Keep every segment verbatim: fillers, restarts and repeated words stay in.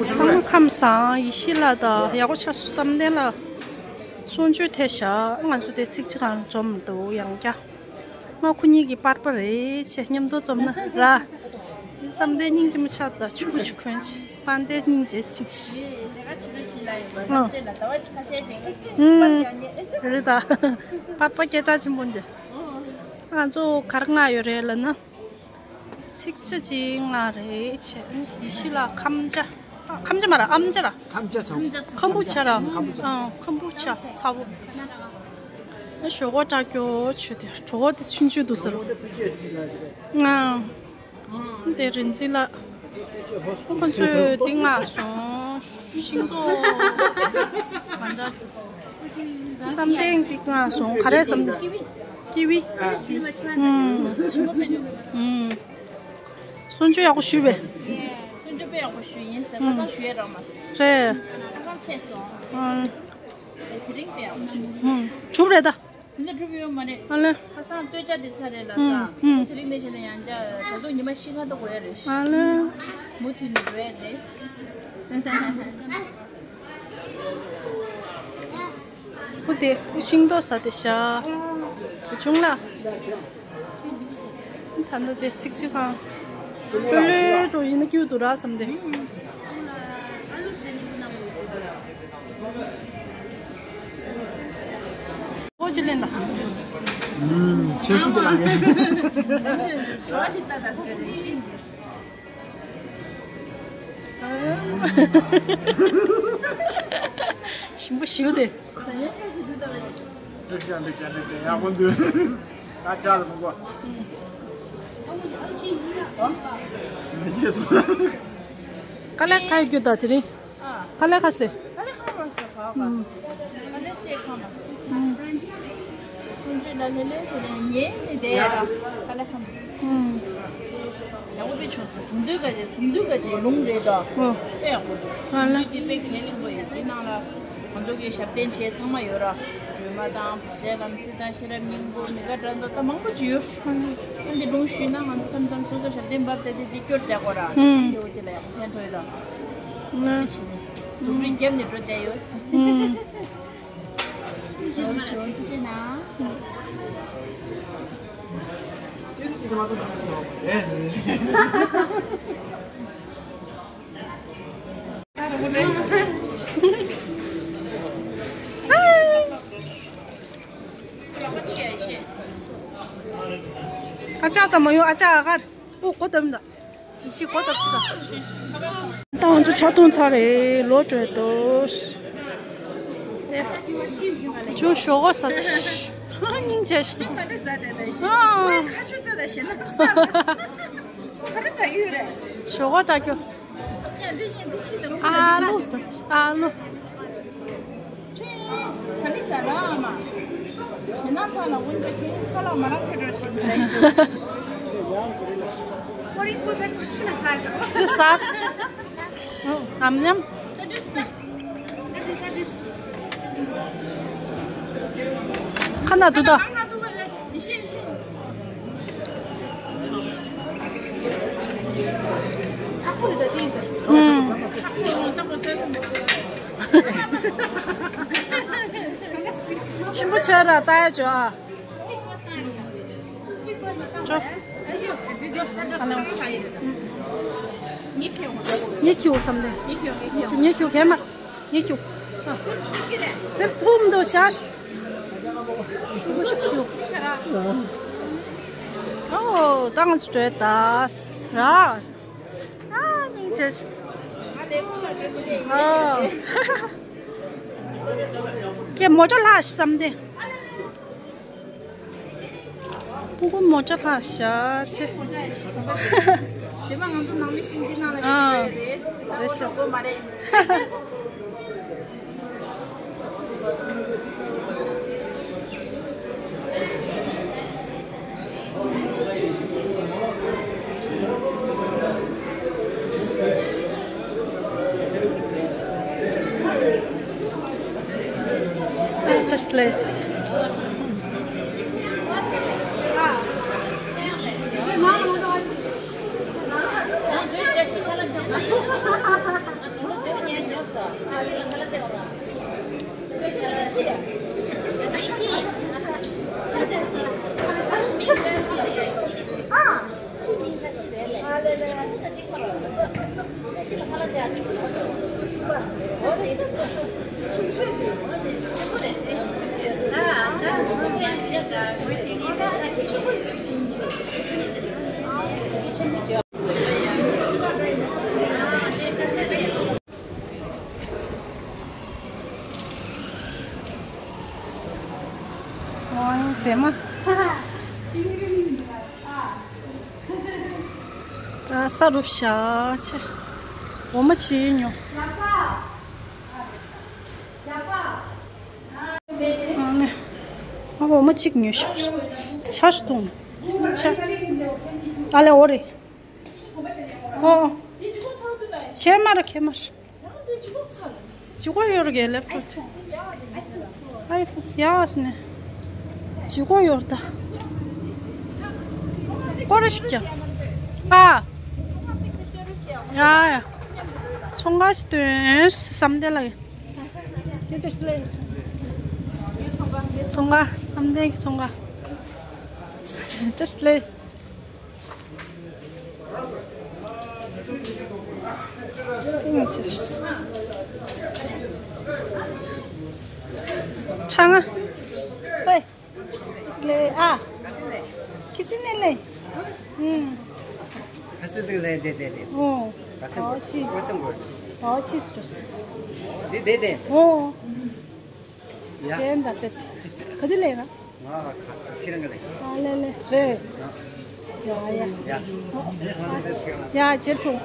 ཚང་མ་ཁམས་བཟང་། ཡེ་ཤེས་ལགས་དང་ཡག་པོ་ཆགས་སོང་། བསམ་གཏན་ལགས་གསུང་ཆོས་ཐད་བཞག་ང་ཚོ་དེ་ཚིག་ཅིག་གང་འཛོམས་འདུག་ཡང་བསྐྱར། ང་ཁོ་གཉིས་ཀྱི་པར་པ་རེད་ཅེས་མཉམ་དུ་འཛོམས་ན་ར། བསམ་གཏན་སྙིང་རྗེ་མོ་ཆགས་དང་ཆུ་བོ་ཆུ་འཁོན་ཆེ། དཔལ་ལྡན་སྙིང་རྗེ་ཅིང་། ཨང་། ཨང་། རེད་ད། པར་པ་སྐད་གྲགས་ཆེན་པོ་འདི། ང་ཚོ་གར་མངགས་ཡོད་རེད་ལབ་ན། ཚིག་ཅ་ཅིག་མངགས་རེད་བྱས། ཡེ་ཤེས་ལགས་ཁམས་ཅ། ཨ། ཁམས་ཅ་མ་ར་ཨམ་ཅ་ར། ཁམས་ཅ་ཚ་བོ། ཁམ་བུ་ཅ་ར། ཁམ་བུ་ཅ། ཨང་། ཁམ་བུ་ཅ་ཚ་བོ། ཨ། ཞོགས་པ་སྐྲག་སྐྱོ་ཆུ་དེ་གྲོད་ཁོག་དེ་ཆུང་ཆུང་འདུག་ཟེར། ཨང་། དེ་རིན་ཆེན་ལགས། ཁོ་ཚོས་འདི་མངགས་སོང་། ཤིང་ཏོག་མ་འདྲ། བསམ་གཏན་འདི་མངགས་སོང་། ག་རེ་བསམ་གཏན། ཀི་ཝི། ཀི་ཝི། ཨུམ། ཨུམ། གསུང་ཆོས་ཡག་པོ་ཞུས་པས། གསུང་ཆོས་དཔེ་ཡག་པོ་ཞུས་ཡིན་ཟེར། ཁ་སང་ཞུ་ཡས་རག་མ་སོང་། རེད། ཁ་སང་ཆད་སོང་། ཨང་། དེ་རིང་དཔེ་ཡག་པོ་ཞུས། ཨུམ། གྲུབ་རེད་ད། དེ་འདྲ་གྲུབ་ཡོད་མ་རེད། ཨ་ལེ། ཁ་སང་སྟོད་ཆ་དེ་ཚར་རེད་ལ་ས། ཨུམ། ཨུམ། དེ་རིང་ནས་བྱས་ན་ཡང་བསྐྱར་ད་དུང་ཉི་མ་བཞི་ལྔ་ད་འགོར་ཡ་རེད། ཨ་ལེ། མུ་མཐུད་ནས་འགྲོ་ཡ་རེད། ཁོ་དེ་ཁོ་ཤིང་ཏོག་ཟ་དེ་ཤ། བུ་ཆུང་ལ། ད་ལྟ་དེ་ཚིག་ཚིག་གང་། སྤོ་ལོའི་འགྲོ་ཡིན་ན་སྐྱིད་འདུག་ར་བསམ་དེ། ཨོ་ཅི་ལེན་ད། ཨུམ། ཆེ་ཁུ་དེ་ལ་ངས། ཞིམ་པོ་ཞིམ་དེ། འགྲིག་ཤག་འགྲིག་ཤག་འགྲིག་ཤག་ཡག་པོ་འདུག་ད་ཅག་ལ་མི་དགོས། མི་ཤེས་སོང་། དཀའ་ལས་ཁག་རྒྱུ་ད་དེ་རིང་། དཀའ་ལས་ཁག་སེ། དཀའ་ལས་ཁག་མ་སོང་ཁག་པ། ཨུམ། དཀའ་ལས་ཅིག་ཁག་མ་སོང་། ཨུམ། སུམ་ཅུ་ལ་ལེ་ལེ་བྱས་ནས་ཉལ་ནས་བསྡད་ཡ་ར་དཀའ་ལས་ཁག་མ་སོང་། ཨུམ། ཡག་པོ་དཔེ་བྱུང་སོང་། གཟུངས་འདུས་ག་ཅེ་གཟུངས་འདུས་ག་ཅེ་ལུང་རེད་ད། ཨོ། དཔེ་ཡག་པོ་འདུག་ཨ་ལ། གཟུངས་འདུས་འདི་དཔེ་གལ་ཆེན་པོ་ཡིན། འདི་ནང་ལ་ང་ཚོ་གི་ཞབས་བརྟན་བྱས་ཚང་མ་ཡོད་ར། སྒྲོལ་མ་དང་བར་ཆད་ལམ་སེལ་དང་ཤེས་རབ་སྙིང་པོ་མི་དགའ་དགྲ་འདུལ་ད་མང་པོ་ཅིག་ཡོད། ཨ་ལ། འདི་ལུང་ཞུས་ན་ང་ཚོ་མཚམས་མཚམས་སོ་སོ་ཞབས་བརྟན་བབས་ཏེ་དེ་འདི་སྐྱོར་བསྡད་དགོས་ར། ཨུམ། དེ་འོ་དེ་ལ་ཡག་ཕན་ཐོགས་ཡོད་ད། ཨ་ལ། དེ་བྱས་ནས་སྡུག་རུས་བརྒྱབ་ནས་འགྲོ་བསྡད་ཡོད། ཨུམ། ཐུགས་རྗེ་གནང་། ཨ་ཅག་ཙམ་མ་ཡོང་། ཨ་ཅག་ཨ་གར། ཨོ་གོ་བཏབ་འདུག་ཡེ་ཤེས་གོ་བཏབ་སྲིད་ད། ད་ང་ཚོ་ཆ་འཐུང་ཚར་རེད། ལོག་འགྲོ་ཡ་འདུག་ཨེ། ཅུང་ཞོག་ཁ་ཟ་ད། སྙིང་རྗེ་ཞིག་འདུག་ཨ། ཞོག་ཁ་དྲག་རྒྱུ། ཨ་ལུ་ཟ། ཨ་ལུ། ག་ལེ་ཟ་ར་ཨ་མ། ཞེ་ན་ཚ་ལ་འོན་ཀྱང་ཁྱོད་ཚ་ལ་མ་རག་ཁྱོད་འགྲོ་ཞིག་ཟ་ཡི། འདི་ཟ། ཨམ་ཉམ། ཁ་ན་དུ་ད། ཆེན་པོ་ཆེ་ར་ལྟ་ཡ་ཅོ་ཨ། ཅོ། ཨ་ནི། ངས་ཁྱེར་བསམ་དེ། ངས་ཁྱེར་གས་མ། ངས་ཁྱེར། ཙེབ་ཐུམ་དུ་ཤ། ཤུ་ཤུ་ཤུ། ཨོ། ད་ང་ཚོ་བྲོས་ད་ར། ཨ་སྙིང་རྗེ། ཨོ། ཀྱེ་མོ་ཊ་ལྷག་བསམ་དེ། ཕུ་གུ་མོ་ཊ་ལྷག་བཞག་ཆེ། རྗེས་མ་ང་ཚོ་ནང་མི་གསུམ་འདི་ནང་ལ་ཨ། ཞུགས་རེད། རེད་ཤག་མ་རེད། Just like ཨོ་མཛེས་མ། ད་ས་རུབ་ཤག་ཆེ། འོ་མ་ཆེ་ཉོ། ཨ་ནི། ཨ་འོ་མ་གཅིག་ཉོ་ཤག་ཆར་གཏོང་། ཆར། ཨ་ལེ་འོ་རེད། ཨོ། ཁེ་མར་ཁེ་མར། ཇི་གོ་ཡོར་གེ་ལེབ་ཊོབ། ཨའི་ཕོན་ཡ་ཨ་སི་ནེ། ཇི་གོ་ཡོར་ད། སྐོར་ཞིག་ཀྱང་། ཨ། ཡ་ཡ། ཚོང་ཁང་ཞིག་སྟོན་བསམ་དེ་ལ། ཚོང་ཁང་བསམ་དེ་ཚོང་ཁང་། ཅེས་ལེ། ཆང་ཨ། ཧོꯏ། ལེ་ཨ། ཁི་སི་ནེ་ལེ། ཨུམ། ཨ་སི་སི་ལེ་དེ་དེ་དེ། ཨོ། ཨ་སི་ཨོ་ཆི། ཨོ་ཙང་གོ། ཨོ་ཆི་སི་ཏོ། དེ་དེ་དེ། ཨོ། ཡ། དེ་འདྲ་དེ། ག་དེ་ལེ་ན། ང་ཁ་ཚ་ཁྱེད་རང་གི་ལེ། ཨ་ལེ་ལེ་རེད། ཡ་ཡ། ཡ། ཡ་ཇེ་ཐུ།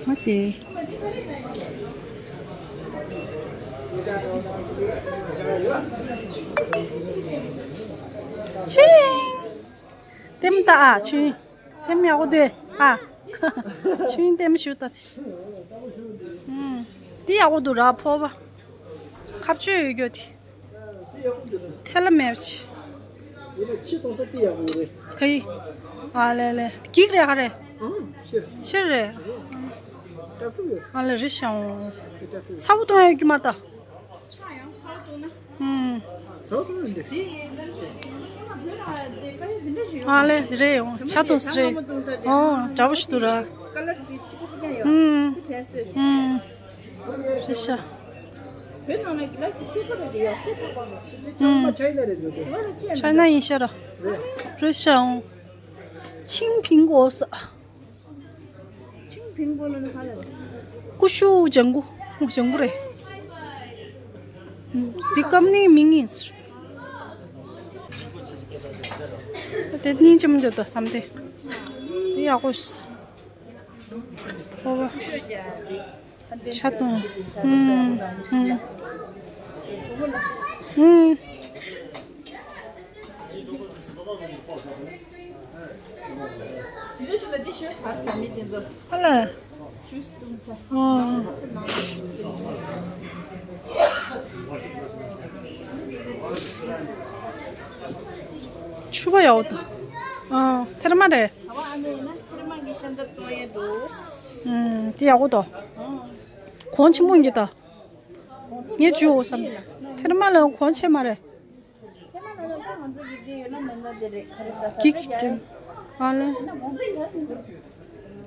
མ་དེ། ཆིང་། ལྟད་མོ་ལྟ་ཨ་ཆུན། ལྟད་མོ་ཡག་པོ་འདུག་ཨ། ཆུན་ལྟད་མོ་ཞུ་ལྟ་དེ། ཨུམ། འདི་ཡག་པོ་འདུག་ར་ཕོར་པ། ཁ་གཅོད་ཡོད་རྒྱུ་དེ། ཐལ་མེད་ཅི། ཁ་ཡི། ཨ་ལེ་ལེ། འགྱིག་རེད་ག་རེད། ཤེར་རེད། ཨ་ལེ་རེད་ཤག་ཚ་བོ་གཏོང་ཡ་ཡོད་རྒྱུ་མ་རེད་ད། ཨུམ། ཨ་ལེ་རེད་ཡོང་ཆ་གཏོང་ས་རེད། ཨོ་འདྲ་པོ་ཞིག་འདུག་ར། ཨུམ། ཨུམ། རེད་ཤག་ཨུམ། ཆའི་ན་ཡིན་ཤག་ར། རེད་ཤག་ཆིང་ཕིང་གོ་ས། ཆིང་ཕིང་གོ་ལ་ནི་ཧ་ལ། ཀུ་ཤུ་ལྗང་གུ། ལྗང་གུ་རེད། འདི་ཀམ་ནིའི་མིང་ཡིན་ཟེར། དེ་སྙིང་རྗེ་མོ་འདུག་ད་བསམ་སྟེ། འདི་ཡག་པོ་ཞིག་ཨོ་བ། ཆ་གཏོང་། ཧུམ། ཧུམ། ཧུམ། ཨ་ལ། ཨོ། ཕྱུ་པ་ཡག་པོ་འདུག་ཨོ། ཐེར་མ་རེད། ཨུམ། དེ་ཡག་པོ་འདུག་གོང་ཆེན་པོ་འགྱེད་ད། ངས་བརྗོད་འོ་བསམ། ཐེར་མ་ལ་གོང་ཆེ་མ་རེད། འགྱིག་ཨ་ལེ།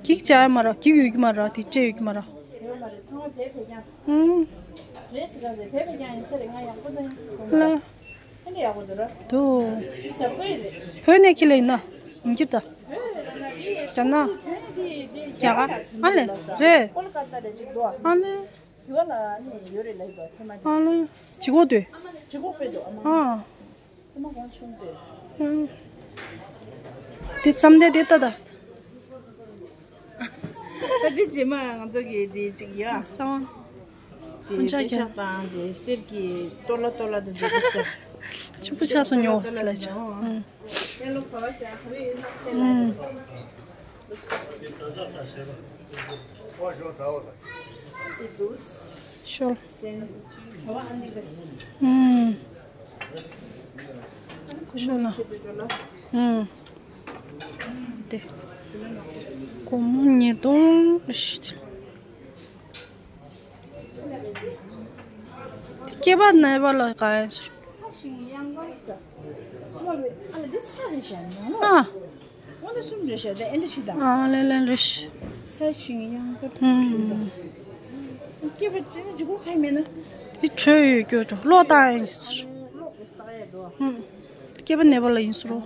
འགྱིག་བྱ་ཡ་མ་ར། འགྱིག་ཡོད་ཀྱི་མ་ར། དེ་སྤྲད་ཡོད་ཀྱི་མ་ར། ཨུམ། ལ། དུ། བོད་ནས་ཁྱེར་ལེ་ཡིན་ན། ཡིན་གྱི་ད། རྒྱ་ནག་རྒྱ་གར། ཨ་ལེ། རེད། ཨ་ལེ། དེ་བ་ལ་ནི་ཡོད་རེད་ལབ་འདུག་ཐེངས་མ་ཨ་ལ། ཇི་གོ་དུས། ཇི་གོ་དཔེ་འདུག་ཨ་མ། ཨ། ཐེངས་མ་གོང་ཆུང་དུས། ཨ། དེ་ཙམ་དེ་དེ་ལྟ་ད། ད་དེ་རྗེས་མ་ང་ཚོ་གི་དེ་ཅིག་ཡ། ས་བ། དེ་ཨ་ཅག་དཔེ་ཤག་དང་དེ་གསེར་གྱི་ཏོ་ལ་ཏོ་ལ་དེ་འདྲ་ཅིག་ས། ཆུ་བུ་ཆགས་སོང་ཉོ་སི་ལ་ཆ། ཨུམ། ཨུམ། ཤོར། ཨུམ། ཤོར་ན། ཨུམ། དེ། སྒོར་མོ་ཉིས་སྟོང་། སྐྱེས་པ་ནད་པ་ལ་ག་ཡང་། ཨ། ཨ་ལེ་ལེ་རེད། ཨུམ། འདི་དྲོད་ཡོད་སྐྱོ་འགྲོ་ལོག་བཏང་ཡིན་ཟེར། ཨུམ། སྐྱེས་པ་ནད་པ་ལ་ཡིན་ཟེར་རོ།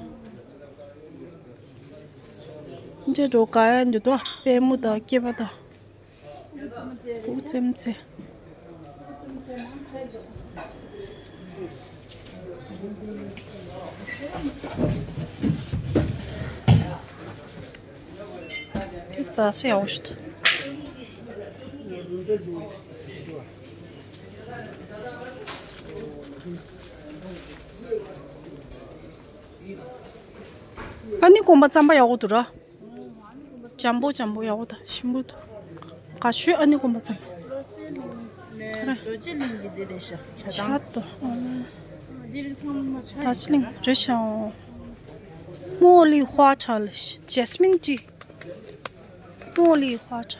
འདི་འགྲོ་ག་ཡ་འདི་དོ་པད་མོ་དང་སྐྱེས་པ་དང་། ཨུ་ཙེམ་ཙེ། དེ་རྩྭ་སེ་ཡག་པོ་ཞིག་འདུག་ཨ་ནི་གོམ་པ་རྩམ་པ་ཡག་པོ་འདུག་ར། འཇམ་པོ་འཇམ་པོ་ཡག་པོ་དང་ཞིམ་པོ་འདུག་ག་ཤོད་ཨ་ནི་གོམ་པ་རྩམ་པ། རྡོ་རྗེ་གླིང་གི་འདི་རེད་ཤག་ཇ་དང་། ཆ་ཏོ། འདིར་ཚང་མ་ཆ་རྡོ་རྗེ་གླིང་རེད་ཤག་ཨོ།茉莉花茶ལ་ཇེ་སི་མིན་ཏི། 茉莉花茶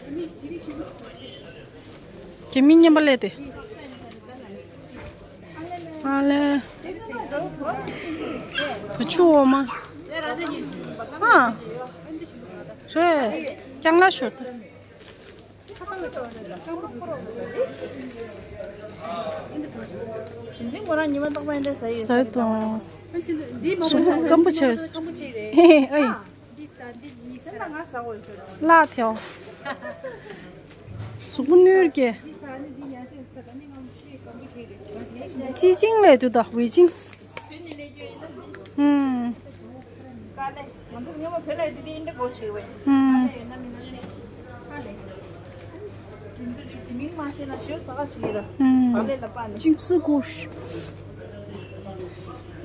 ། དེ་མི་མཉམ་པ་ལས་དེ། ཨ་ལེ། བུ་ཆུ་འོ་མ། ཨ། རེད། རྐྱང་ལ་ཤོད་དེ། ཟ་དང་། གཟུགས་པོ་སྐམ་པོ་ཆགས་ཡོད། ཨེ། ལག་ཐལ། གཟུགས་པོ་ནུར་གྱི། ཅི་ཅིང་ལས་དུ་ད་ཝེ་ཅིང་། ཨུམ། ཨུམ། ཅིང་སུ་གུ་ཤ།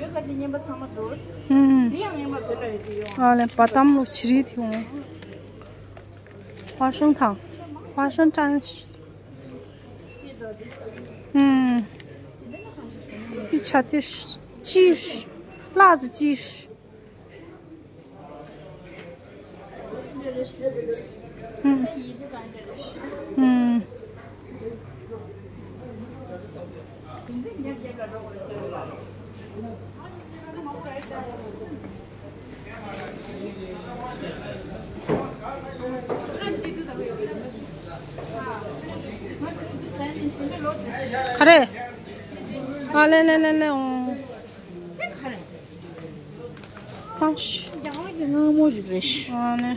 བོད་ཀྱི་རྙིང་པ་ཚང་མ་འདུག་ཨུམ། འདི་ཡང་རྙིང་པ་བོད་ལ་ཡོད་དུ་ཡོང་། ཨ་ལེ་བ་དམ་ལོ་ཆི་རི་ཐི་འོང་། ཧྭ་ཤང་ཐང་། ཧྭ་ཤང་ཐང་། ཨུམ། དེ་ཆ་དེ་ཅི་ལ་ཟི་ཅི། ཨུམ། ཨུམ། ག་རེ། ཨ་ལེ་ལེ་ལེ་ལེ་ཨོ། ཨ་ཤི། ཨ་ནི།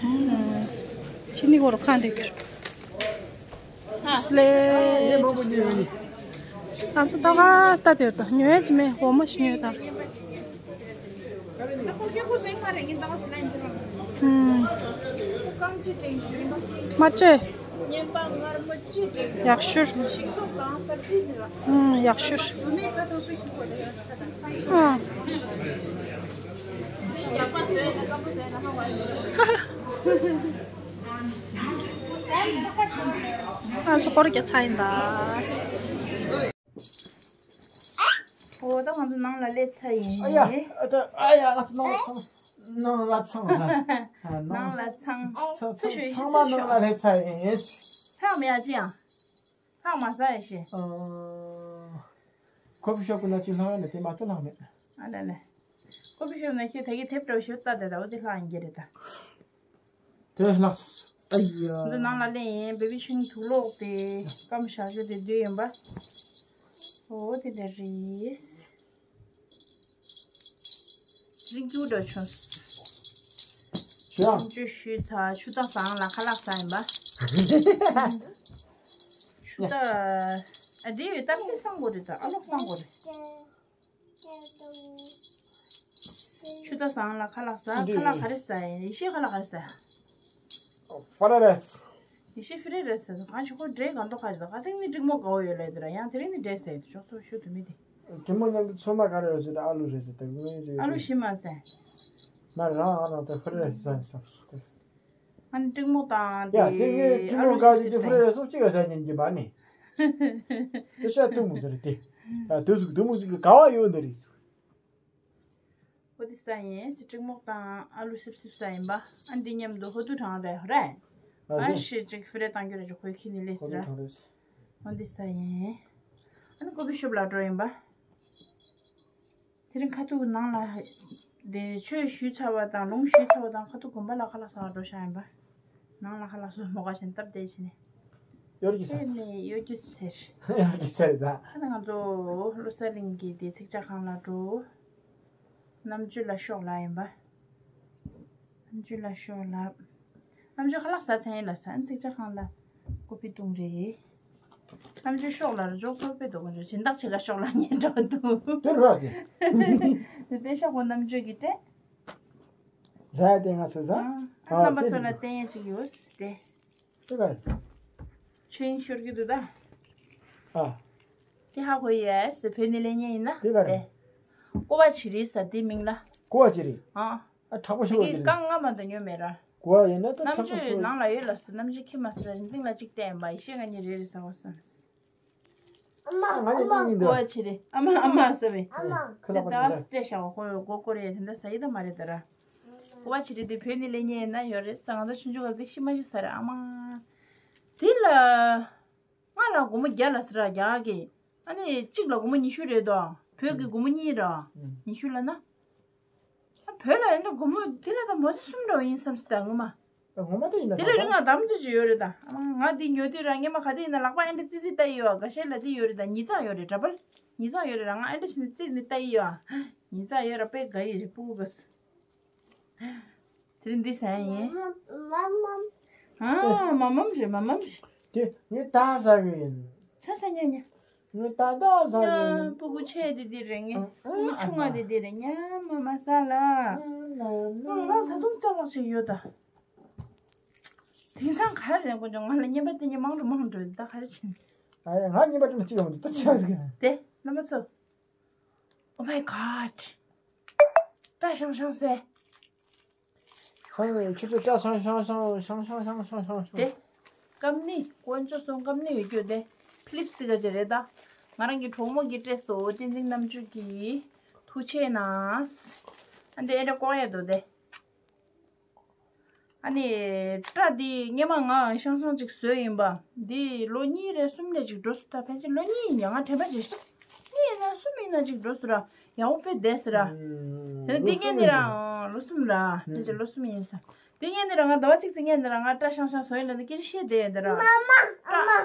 ཕྱི་ནི་གོ་རུ་ཁ་འདེགས་ཀྱི། སླེ། ང་ཚོ་ད་ག་ལྟ་དེར་ད་ཉོས་ཞིག་མེད། འོ་མ་ཞིག་ཉོས་ད། ཨུམ། མ་བཅོས། ཡག་ཤོས། ཨུམ། ཡག་ཤོས། ཨ། ང་ཚོ་སྐོར་རྒྱག་ཚར་ཡིན་ད། འོ་ད་ང་ཚོ་ནང་ལ་སླེབས་ཚར་ཡིན། ཨ་ཡ། ཨ་ད་ཨ་ཡ། ང་ཚོ་ནང་ལ་ཚང་། ནང་ལ་ཚང་། ཨ། ནང་ལ་ཚང་། ཚང་། ཚུར་ཤོག་ཚང་། ཚང་མ་ནང་ལ་སླེབས་ཚར་ཡིན། ལྷག་མེད་ཨ་ཅི་ཡང་། ལྷག་མ་ཟ་ཡ་ཤེས། ཨ། ཁོ་བི་ཤོབ་ཀྱི་ན་ཅི་ལྷག་ཡོད་ན་དེ་མ་གཏོགས་ལྷག་མེད། ཨ་ལ་ལ། ཁོ་བི་ཤོབ་ན་ཁྱོད་ད་གི་དེབ་འདྲ་བོ་ཞོ་ལྟ་དེ་ད་འོ་དེ་ལྷག་ཡིན་གྱི་རེད་ད། དེ་ལྷག་སོང་། ཨ་ཡ། འདི་ནང་ལ་ལེན་ཡིན། བེ་བི་ཤིང་དུག་ལོག་དེ་སྐམ་ཞག་ཞོ་དེ་འདུས་ཡིན་པ། འོ་དེ་འདྲ་རེད། རིག་རྒྱུ་འདྲ་བྱུང་། ཞུ་ཡ། ཆུ་ཞུས་ཚར། ཆུ་ད་ཟངས་ལ་ཁ་ལག་ཟ་ཡིན་པ། ཆུ་ད། ཨ་འདི་ཡོད་གཏམ་སེ་སང་གོ་རེད་ད། ཨ་ལོག་སང་གོ་རེད། ཆུ་ད་ཟངས་ལ་ཁ་ལག་ཟ། ཁ་ལག་ག་རེ་ཟ་ཡིན། ཡེ་ཤེས་ཁ་ལག་ག་རེ་ཟ། ཧྥ་ར་རེས། ཡེ་ཤེས་ཧྥི་རེ་རེད་ཟེར་སོང་། གང་ཞིག་ཁོ་འབྲས་གང་དོ་ཁ་ཞིག་དང་ཁ་སང་ནི་ཀྲིག་མོག་དགའ་བོ་ཡོད་ལབ་དེ་ར། ཡང་དེ་རིང་ནི་འབྲས་ཟེར་དུ་ཤོག་ཚོ་ཤུ་དུ་མི་དེ། ཀྲིག་མོག་མཉམ་དུ་ཚོད་མ་ག་རེ་རེད་ཟེར་ཏེ་ཨ་ལུ་རེད་ཟེར་ཏེ་ངོས་རེད། ཨ་ལུ་ཤི་མ་ཟེར། མ་རང་ཨ་རང་དེ་ཧྥི་རེ་རེད་ཟེར་ཟེར་སོང་། ཨ་ནི་ཀྲིག་མོག་དང་ཡ་དེ་ངས་ཀྲིག་མོག་ག་ཞིག་དེ་ཧྥི་རེ་རེད་སོང་གཅིག་ག་ཟ་ཉན་གྱི་མ་ནི། དེ་ཤ་ཏུ་མུ་ཟེར་ཏེ། ཡ་དུ་ཟུག་ཏུ་མུ་ཟུག་གི་ག་བ་ཡོད་འདི་རེད་ཟུག། ཨོ་དེ་ས་ཡིན་སི་ཀྲིག་མོག་དང་ཨ་ལུ་སིབ་སིབ་ས་ཡིན་པ། ཨ་འདི་མཉམ་དུ་ཧོ་ཏུ་གྲང་རེད་ཧོ་རེད། ཨ་ཨ་ཞེ་ཅིག་ཧྥི་རེ་བཏང་རྒྱུ་རེད་ཅིག་ཁོའི་ཁྱི་ནི་ལས་ཧོ་སི་ཏུ་ར། གྲང་རེད། ཨོ་འདི་ས་ཡིན། ཨ་ནི་ཀོ་ཕི་ཤོབ་ལ་འགྲོ་ཡིན་པ། དེ་རིང་ཁ་ཐུག་ནང་ལ་དེ་ཆོས་ཞུས་ཚར་བ་དང་ལུང་ཞུས་ཚར་བ་དང་ཁ་ཐུག་དགོན་པ་ལ་ཁ་ལག་ཟ་བ་འགྲོ་ཤག་ཡིན་པ། ནང་ལ་ཁ་ལག་ཟ་མོ་ག་ཞིན་སྟབས་བདེ་ཕྱིན་ནས། གཡོ་སྒྱུ་ཟེར། ཨེ་ནས་གཡོ་སྒྱུ་ཟེར། གཡོ་སྒྱུ་ཟེར་ད། ཨ་ནི་ང་ཚོ་བློ་གསལ་གླིང་གི་དེ་ཚིག་ཇ་ཁང་ལ་འགྲོ། རྣམ་དཔྱོད་ལ་ཤོག་ལབ་ཡིན་པ། རྣམ་དཔྱོད་ལ་ཤོག་ལབ། རྣམ་དཔྱོད་ཁ་ལག་ཟ་ཚན་ཡིན་ལ་ཟ་ཚིག་ཇ་ཁང་ལ་ཀོ་པི་བཏུང་རེད། རྣམ་དཔྱོད་ཤོག་ལ་ར་འཇོག་ཚོར་དཔེ་འདུག་ག་འཇོག་སྦྱིན་བདག་ཆེ་ག་ཤོག་ལ་ཉན་འགྲོ་འདུག་དེ་རུ་ར་དེ། དེ་དཔེ་ཤ་ཁོ་རྣམ་དཔྱོད་ཀྱི་སྤྲད། ཟ་ཡ་དེ་ང་ཚོ་ཟ། ཨ་རྣམ་པ་ཚོ་ལ་བསྟན་ཡ་ཅིག་ཡོད་དེ། དེ་གར། ཆོས་དབྱིངས་ཤོར་གྱི་འདུག་ད། ཨ། དེ་ཧ་གོ་ཡས་བོད་ནས་ལེན་མཁན་ཡིན་ན། དེ་གར། དེ། ཀོ་བ་བྱི་རིལ་ཟ་དེ་མིང་ལ། ཀོ་བ་བྱི་རིལ། ཨ། ཨ་དྲག་པོ་ཤོར་གྱི་གི་རེད། རྐང་ང་མ་ད་ཉོ་མེད་ར། ཀོ་བ་ཡིན་ན་ད་དྲག་པོ་ཤོར། རྣམ་དཔྱོད་ནང་ལ་ཡོད་ལ་སུ་རྣམ་དཔྱོད་ཁྱི་མ་ཟེར་ར་རིན་ཚིག་ལ་གཅིག་བལྟས་ཡིན་པ་ཡེ་ཤེས་ང་གཉིས་རེ་རེ་ཟ་བ་སོང་། ཨ་མ། ཨ་མ། ཨ་མ། ཀོ་བ་བྱི་རིལ། ཨ་མ་ཨ་མ་ཟེར་བས། ཨ་མ། ཁ་ལག་པ་ཅིག་ཟ། དེ་ད་སྤྲད་བཞག་པ་ཁོ་ཡོད་གོ་ཀོ་རེད་དེ་འདྲ་ཟ་ཡི་ད་མ་རེད་ད་ར། ཀོ་བ་བྱི་རིལ་དེ་བོད་ནས་ལེན་མཁན་ཡིན་ན་ཡོད་རེད་ཟ། ང་ཚོ་ཆུང་ཆུང་སྐབས་དེ་ཤི་མ་ཤི་ཟ་ར་ཨ་མ། དེ་ལ། ལྔ་ལ་སྒོར་མོ་བརྒྱ་ལ་ཟེར་ར་རྒྱ་གི། ཨ་ནི་གཅིག་ལ་སྒོར་མོ་ཉི་ཤུ་རེད་དོ། བོད་ཀྱི་སྒོར་མོ་གཉིས་ར། ཉི་ཤུ་ལ་ན། ཨ་བོད་ལ་ཡིན་ན་སྒོར་མོ་དེ་ལ་ད་མོ་ཙི་གསུམ་འདྲ་བོ་ཡིན་བསམ་སྲིད་ད་ངོ་མ། ངོ་མ་ད་ཡིན་ན་དེ་ལ་ད་རིང་ང་དམ་ཚིག་ཅིག་ཡོད་རེད་ད། ཨ་མ་ང་འདི་ཉོ་དུས་ར་སྔན་མ་ག་དེ་ཡིན་ན་ལག་པ་ཨེ་འདྲ་ཙི་ཙི་ལྟ་ཡི་ཡོད་ཨ། འགའ་ཤས་ལ་འདི་ཡོད་རེད་ད། ཉིས་བརྩེགས་ཡོད་རེད་འདྲ་པར། ཉིས་བརྩེགས་ཡོད་རེད་ར། ང་ཨེ་འདྲ་ཞིག་ནི་ཙི་ནི་ལྟ་ཡི་ཡོད་ཨ། ཉིས་བརྩེགས་ཡོད་ར་དཔེ་དགའ་ཡི་རེད་སྤུ་གུ་ག་སུ། དེ་རིང་འདི་ཟ་ཡ་ཡིན། ཨ་མ་མམ་རེད་མ་མམ་རེད། དེ་ངས་ད་ཟ་གི་ཡིན། ཆ་ཆ་ཉ་ཉ། ངས་ད་ད་ཟ་གི་ཡིན། ཉ་སྤུ་གུ་ཆེ་དེ་དེ་རེད། ངས་ཨ་ངའི་ཆུང་བ་དེ་དེ་རེད། ཉ་མ་མ་ཟ་ལ། ང་ད་དུང་ལྕགས་ལག་ཅིག་ཡོད་ད། དེང་སང་ག་རེ་རེད་དགོས་ཀྱང་ང་ལ་བརྙན་པ་བསྟན་མཁན་མང་དུ་མང་དུ་ད་ག་རེ་བྱེད། ཨ་ཡ་ང་བརྙན་པ་བསྟན་ན་ཅི་ཡོང་འདུག་ད་ཆ་ཟིག་དེ་རྣམ་པ་ཚོ། Oh my god. སྐྲ་ཤང་ཤང་ཟེར། ཧང་ཁྱོད་ཚོ་སྐྲ་ཤང་ཤང་ཤང་ཤང་ཤང་ཤང་ཤང་ཤང་། དེ། སྐམ་ནི་དཀོན་མཆོག་གསུམ་སྐམ་ནི་ཡོད་རྒྱུ་དེ། ཕི་ལིབ་སི་ག་ཅེ་རེད་ད། ང་རང་གི་གྲོགས་མོ་གི་སྤྲད་སོ་བསྟན་འཛིན་རྣམ་དཔྱོད་ཀྱི། ཐུགས་ཆེ་གནང་། ཨ་འདི་ཨེ་འདྲ་ཀོ་ཡ་དོ་དེ། ཨ་ནི། སྐྲ་འདི་སྔན་མ་ང་ཤང་ཤང་ཅིག་བཟོས་ཡིན་པ། འདི་ལོ་གཉིས་རེ་གསུམ་རེ་ཅིག་འགྲོ་སོང་ད། ཕལ་ཆེར་ལོ་གཉིས་ཡིན་ཡང་ང་དྲན་པ་ཅིག་གཉིས་ཡིན་ན་གསུམ་ཡིན་ན་ཅིག་འགྲོ་སོང་ར། ཡག་པོ་དཔེ་བསྡད་སོང་ར། དེ་ནས་འདི་སྔན་འདི་རང་ལོ་གསུམ་ར། ཕལ་ཆེར་ལོ་གསུམ་ཡིན་ས། འདི་སྔན་འདི་རང་ང་ཟླ་བ་གཅིག་ཙམ་སྔན་འདི་རང་ང་སྐྲ་ཤང་ཤང་བཟོས་ཡིན་ན་འདི་སྐད་ཆ་བཤད་བསྡད་ཡོད་འདི་ར། སྐྲ་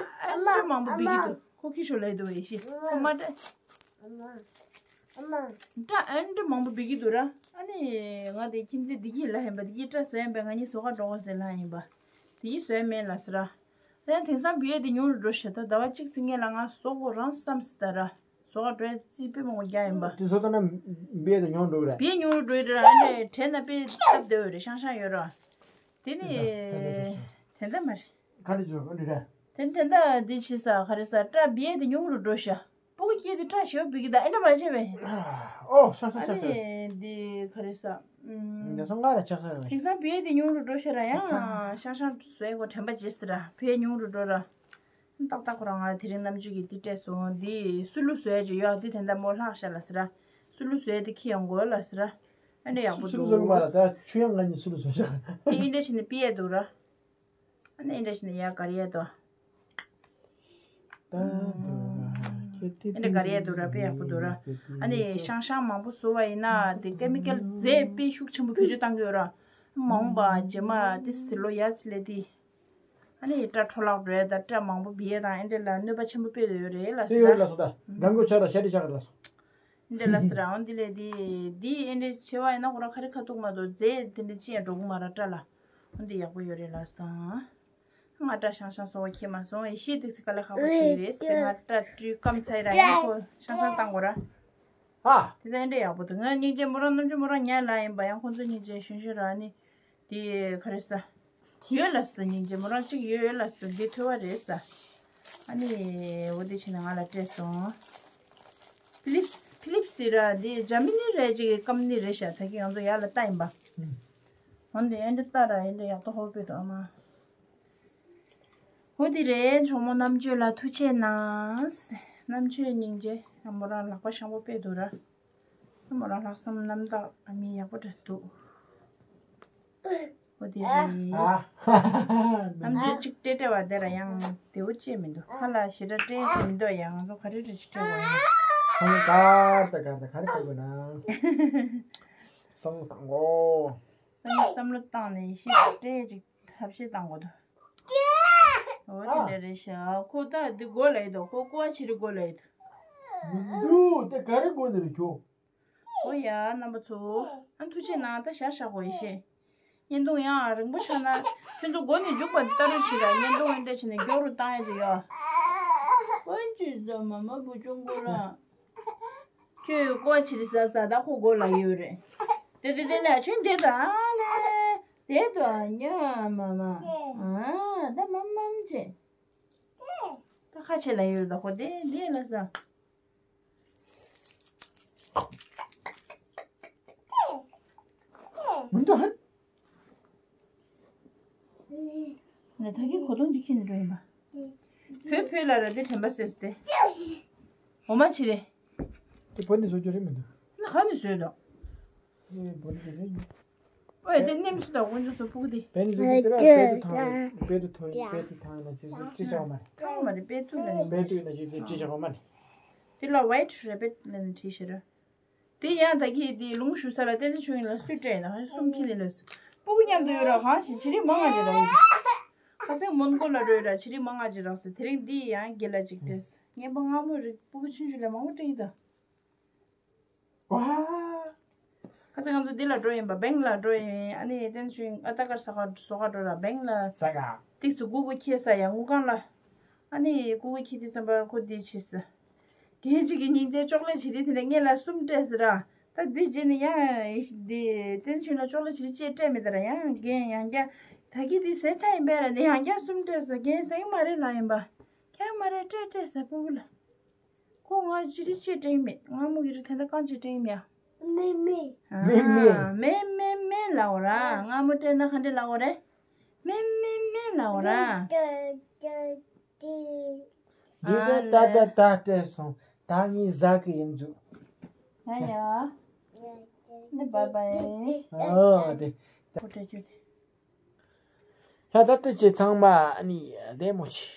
ཨ་འདི་མང་པོ་འབིག་གི་འདུག་ཁོ་ཁྱི་ཤོར་ལེ་འདུག་ཨེ་ཤི་ཁོ་མ་སྐྲ། སྐྲ་ཨ་འདྲ་མང་པོ་འབིག་གི་འདུག་ར། ཨ་ནི་ང་དེ་ཁྱིམ་མཚེས་བདེ་སྐྱིད་ལ་ཡིན་པ། བདེ་སྐྱིད་སྐྲ་བཟོ་ཡིན་པས་ང་གཉིས་བཟོ་ག་འགྲོ་དགོས་ཟེར་ལབ་ཡིན་པ། བདེ་སྐྱིད་བཟོ་ཡ་མེད་ལབ་ཟེར་ར། ཡང་དེང་སང་བི་ཡ་དེ་ཉུང་རུ་འགྲོ་ཤག་ད་ཟླ་བ་གཅིག་ཙམ་སྔོན་ལ་ང་བཟོ་དགོས་རང་བསམ་སྲིད་ད་ར། བཟོ་ག་འགྲོ་ཡ་རྩིས་དཔེ་མང་པོ་རྒྱག་ཡིན་པ། དེ་བཟོ་ད་ན་བི་ཡ་དེ་ཉུང་འགྲོ་གི་ར། བི་ཡ་ཉུང་རུ་འགྲོ་ཡི་ར། ཨ་ནི་དྲན་ན་དཔེ་སྟབས་བདེ་བོ་རེད། ཤང་ཤང་ཡོད་ར། དེ་ནི། དེ་འདྲ་མ་རེད། ག་རེ་བྱུང་ག་འདྲ་རེད། དེ་དེ་འདྲ་འདི་བྱེད་ས་ག་རེ་ས་སྐྲ་བི་ཡ་དེ་ཉུང་རུ་འགྲོ་ཤག་སྤུ་གུ་སྐྱེས་དུས་སྐྲ་ཞེ་པོ་འབིག་གི་ད་ཨེ་འདྲ་མ་བྱས་པས། ཨོ་ཤ་ཤ་ཤ་ཤ། ཨ་ནི་འདི་ག་རེ་ས། ཨུམ། ཉ་སོང་ང་ར་ཆགས་ས་རེད། དེང་སང་བི་ཡ་དེ་ཉུང་རུ་འགྲོ་ཤག་ར། ཡང་ཤ་ཤ་བཟོས་གོ་དྲན་པ་བརྗེད་ཟེར་ར། བི་ཡ་ཉུང་རུ་འགྲོ་ར། ཏག་ཏག་ཁོ་རང་ང་དེ་རིང་རྣམ་དཔྱོད་ཀྱི་འདི་སྤྲད་སོང་། འདི་སུ་ལུ་བཟོས་ཅིག་ཡོད་འདི་དེ་འདྲ་མོ་ལྷག་ཤག་ལ་ཟེར་ར། སུ་ལུ་བཟོས་དེ་ཁྱི་ཡང་གོ་ལ་ཟེར་ར། ཨེ་འདྲ་ཡག་པོ་སུ་ལུ་བཟོ་གི་མ་ར་འདུག་ད་ཆུ་ཡང་ང་གཉིས་སུ་ལུ་བཟོ་ཤག་དེ་ཨེ་འདྲ་བྱས་ནས་ཕི་ཡ་འདུག་ར། ཨ་ནི་འདྲ་ཞིག་ནི་ཡ་ག་རེ་ཡ་དོ། ད་དུ་ཁྱེད་དེ་ཨ་ནི་ག་རེ་ཡ་དུ་ར་དཔེ་ཡག་པོ་དུ་ར། ཨ་ནི་ཤང་ཤང་མང་པོ་བཟོ་བ་ཡིན་ན་དེ་ཀེ་མི་ཀལ་རྫས་དཔེ་ཤུགས་ཆེན་པོ་བེད་སྤྱོད་བཏང་གི་ཡོད་ར། མ་འོངས་པ་རྗེས་མ་དེ་སི་ལོ་ཡ་ཚི་ལེ་དེ། ཨ་ནི་སྐྲ་འཕྲོ་བརླག་འགྲོ་ཡ་དང་སྐྲ་མང་པོ་འབིག་ཡ་དང་ཨེ་འདྲ་ལ་གནོད་པ་ཆེན་པོ་དཔེ་དུ་ཡོད་རེད་ལ་དེ་ཟེར་ཡོད་ར། ལ་སོ་ད་གང་གོ་ཆག་ར་ཤ་རི་ཆག་ར་ལ་སོ། འདི་ལ་སི་རང་འདི་ལས་འདི་འདི་ཨེ་འདྲ་ཆེ་བ་ཡིན་ན་ཁོ་རང་ཁ་རི་ཁ་ཐུག་མ་གཏོགས་རྫས་དེ་འདྲ་ཅི་ཡང་འགྲོ་གི་མ་ར་སྐྲ་ལ། འོ་འདི་ཡག་པོ་ཡོད་རེད་ལ་སང་། ང་སྐྲ་ཤང་ཤང་བཟོ་བ་ཁྱེད་མ་སོང་ཨེ་ཤེས་དེ་ཚི་ཀ་ལ་ཁག་པོ་ཞིག་རེད་ཟེར། ང་སྐྲ་བཀྲུས་སྐམ་ཚར་ར་ཡང་ཁོ་ཤང་ཤང་བཏང་དགོས་ར། ཨ། དེ་ད་ཨེ་འདྲ་ཡག་པོ་འདུག་ང་སྙིང་རྗེ་མོ་རང་རྣམ་དཔྱོད་མོ་རང་ཉལ་ལ་ཡིན་པ་ཡང་ཁོ་ཚོ་སྙིང་རྗེ་ཞུན་ཞུན་ར་ནི། དེ་ག་རེ་ཟ། ཡོད་ལ་ས་སྙིང་རྗེ་མོ་རང་གཅིག་ཡོད་ལ་ས་འདི་ཐོས་པ་རེད་ས། ཨ་ནི་འོ་དེ་ཕྱིན་ནས་ང་ལ་སྤྲད་སོང་། ཕི་ལིབས་ཕི་ལིབས་ཟེར་ར་འདི་ཇར་མ་ནི་རེད་ཅིག་གི་ཀམ་ནི་རེད་ཤག་ད་གི་ང་ཚོ་ཡར་ལ་ལྟ་ཡིན་པ། འོན་ཏེ་ཨེ་འདྲ་ལྟ་ར་ཨེ་འདྲ་ཡག་ཏུ་ཧོ་པེ་དོ་ཨ་མ། འོ་དེ་རེད། གྲོགས་མོ་རྣམ་དཔྱོད་ལ་ཐུགས་ཆེ་གནང་། རྣམ་དཔྱོད་སྙིང་རྗེ། ཨ་མོ་རང་ལག་པ་ཤང་པོ་དཔེ་འདུག་ར། ཨ་མོ་རང་ལྷག་བསམ་རྣམ་དག་ཨ་མི་ཡག་པོ་འདྲ་འདུག་འོ་དེ་རེད། རྣམ་དཔྱོད་གཅིག་སྤྲད་སྤྲད་པ་དེ་ར་ཡང་བདེ་བོ་ཅེས་མི་འདུག་ཧ་ལ་ཞེ་དྲག་སྤྲད་ཟིན་འདུག་ཡང་ང་ཚོ་ག་རེ་རེ་ཞིག་སྤྲད་དགོས་ཡིན། ཁོང་ཀར་ད་ག་ད་ག་རེ་ག་དགོས་ན། བསམ་བློ་བཏང་གོ། བསམ་བསམ་བློ་བཏང་ནས་ཤིག་སྤྲད་ཅིག་ཐབས་ཤེས་བཏང་དགོས་འདུག་འོ་དེ་འདྲ་རེད་ཤག་ཁོ་ད་འདི་མགོ་ལ་ཡོད་དོ། ཁོ་ཀོ་བ་ཕྱི་རི་མགོ་ལ་ཡོད་དོ། མི་འདུག་དེ་ག་རེ་མགོ་ནས་རེད་ཁྱོ། འོ་ཡ་རྣམ་པ་ཚོ། ཨ་ཐུགས་ཆེ་གནང་ད་ཞག་ཞག་གོ་ཡེ་ཤེས། བརྙན་ཐུང་ཡང་རིང་པོ་ཆགས་ན་ཁྱོད་ཚོ་མགོ་ནས་མཇུག་བར་ལྟ་རུ་བྱེད་ར། བརྙན་ཐུང་འདི་འདྲ་བྱས་ནས་མགྱོགས་རུ་བཏང་ཡ་ཅིག་ཡོད། ཨོན་ཅི་ཟ་མ་མ་བུ་ཆུང་ཀུ་ར། ཁྱོད་ཀོ་བ་ཕྱི་རི་ཟ་ཟ་ད་ཁོ་མགོ་ལ་ཡོད་རེད། དེ་དེ་དེ་ལས་ཆུན་དེ་དང་ལས་དེ་དང་ཉ་མ་མ་ཨ་ད་མམ་མམ་བྱེད། ད་ཁ་ཆེ་ལ་ཡོད་ད་ཁོ་དེ་དེ་ལ་ཟ། མི་འདུག་ཧ། ང་ད་གིན་གོ་དོང་འདི་ཁྱེར་ནས་འགྲོ་ཡིན་པ། བོད་བོད་ལ་ར་དེ་དྲན་པ་སེ་སེ་དེ། འོ་མ་ཕྱི་རེད། དེ་བོད་ནས་བཟོ་རྒྱུ་རེད་མི་འདུག་ན་ག་ནས་བཟོས་དོ། ཨེ་བོད་ནས་བཟོ་རྒྱུ་རེད། ཨོ་ཡ་དེ་ནེམ་སུ་དང་དབོན་ཇོ་སོ་ཕུག་དེ། བོད་ནས་བཟོ་རྒྱུ་དེ་ར་བོད་དུ་ཐང་བོད་དུ་ཐོན་བོད་དུ་ཐང་ན་ཅི་ཟེར་ཅི་བྱ་བ་མ་རེད། ཐང་མ་རེད་བོད་དུ་ལ་ནི། བོད་དུ་ན་ཅི་ཟེར་ཅི་བྱ་བ་མ་རེད། དེ་ལ་ཝའི་ཊི་རེ་བྷིཊ་ལ་ནི་བྲིས་ཤེས་ར། དེ་ཡང་ད་གིན་དེ་ལུང་ཞུ་ས་ལ་བསྟན་འཛིན་ཆོས་དབྱིངས་ལ་སུས་སྤྲད་ཡིན་ན་གསུམ་ཁྱེར་ལེ་ལེ་སུ། སྤུ་གུ་མཉམ་དུ་ཡོད་ར་གང་ཞིག་བྱི་རིལ་མང་ང་ཅིག་རག་ཡོད། ཁ་སང་མོན་གྷོ་ལ་འགྲོ་ཡོད་ར་བྱི་རིལ་མང་ང་ཅིག་རག་སོང་། དེ་རིང་འདི་ཡང་དགེ་ལ་ཅིག་སྤྲད་སོང་། ངན་པ་སྔ་མོ་རིག་སྤུ་གུ་ཆུང་ཆུང་ལ་མང་པོ་སྤྲད་ཡིན་ད། ཝ། ཁ་སང་ང་ཚོ་འདི་ལ་འགྲོ་ཡིན་པ་བེང་ལ་འགྲོ་ཡིན། ཨ་ནི་བསྟན་ཆུང་ཨ་ཏ་དཀར་ས་ག་སོ་ག་འགྲོ་ར་བེང་ལ། ས་ག་ཏིག་སུ་གུ་གུ་ཁྱེད་ས་ཡ་དངུལ་ཁང་ལ། ཨ་ནི་ཀུ་ཀུ་ཁྱི་དེ་ཙམ་པ་ཁོ་དེ་ཆི་ཟེར། རྒན་གཅིག་གི་སྙིང་རྗེ་ཅོག་ལེ་བྱི་རིལ་དེ་འདྲ་སྔོན་ལ་གསུམ་སྤྲད་ཟེར་ར། ད་འདི་རྗེས་ནས་ཡང་དེ་བསྟན་ཆོས་ལ་ཅོག་ལེ་བྱི་རིལ་གཅིག་སྤྲད་མེད་ད་ར་ཡང་རྒན་ཡང་བསྐྱར་ད་གི་དེ་ཟས་ཚ་ཡིན་པས་ར་ནས་ཡང་བསྐྱར་གསུམ་སྤྲད་ཟེར། རྒན་ཟ་གི་མ་རེད་ལབ་ཡིན་པ། ཁྱད་མ་རེད་སྤྲད་སྤྲད་ཟེར་སྤུ་གུ་ལ། ཁོ་ང་བྱི་རིལ་གཅིག་སྤྲད་མེད། ང་མོ་གི་རི་དེ་འདྲ་རྐང་གཅིག་སྤྲད་མེད་ཡ། མེ་མེ། མེ་མེ། མེ་མེ་མེ་ལབ་འོ་ར། སྔ་མོ་སྤྲད་ན་ག་འདྲ་ལབ་འོ་རེད། མེ་མེ་མེ་ལབ་འོ་ར། འདི་ད་ད་ད་ད་སྤྲད་སོང་། ད་ངས་ཟ་གི་ཡིན་འཇུ། ཡ་ཡ། ནི་བཱའི་བཱའི། ཨོ་དེ། ཁོ་སྤྲད་རྒྱུ་དེ། ད་ད་ལྟ་ཅི་ཚང་མ་ནི་བདེ་མོ་ཆེ།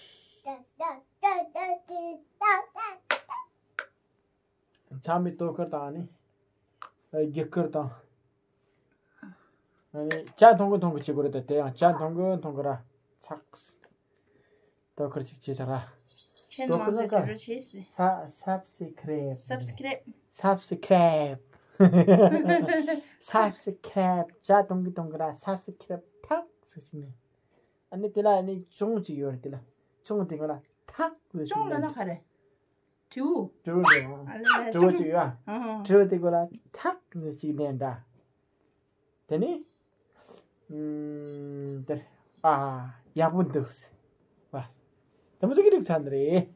ཚང་མས་ལྟོ་ཁུར་དང་ནི། ཨ་རྒྱུ་སྐར་དང་། ཨ་ནི་ཇ་འཐུང་གི་འཐུང་གི་བྱེད་དགོས་རེད་ད། དེ་ཡང་ཇ་འཐུང་གི་འཐུང་གི་ར་ཚགས། ལྟོ་ཁུར་ཅིག་བྱེད་ཚར་ར། ཆེན་ལྟོ་ཁུར་མང་ན་ཚོ་ག་དྲི་རོ་བྱེད་སྲིད། ས་སབ་སི་ཁི་རེབ། སབ་སི་ཁི་རེབ། སབ་སི་ཁི་རེབ། སབ་སི་ཁི་རེབ། ཇ་འཐུང་གི་འཐུང་གི་ར་སབ་སི་ཁི་རེབ་ཐག་ཟེར་ཅིག་ནས། ཨ་ནི་དེ་ལ་ཨ་ནི་ཅུང་ཅིག་ཡོད་རེད། དེ་ལ་ཅུང་དེ་ག་ལ་ཐག་ཟེར་ཅུང་ཅིག་ལ་ནས། ན་ག་རེ། དྲིའུ། དྲིའུ་འདྲ་བ། ཨ་ལ་ལ་དྲིའུ་ཅུང་ཅིག་ཡོད་ཨ། ཨ་ཧ། དྲིའུ་དེ་ག་ལ་ཐག་ཟེར་ཅིག་ནས་འདྲ། དེ་ནི། ཨུམ། དེར། ཨ། ཡག་པོ་འདུག་ཟེར་བ། དེ་མོ་ཟིག་གི་རིགས་ཚ་འདི་རེད།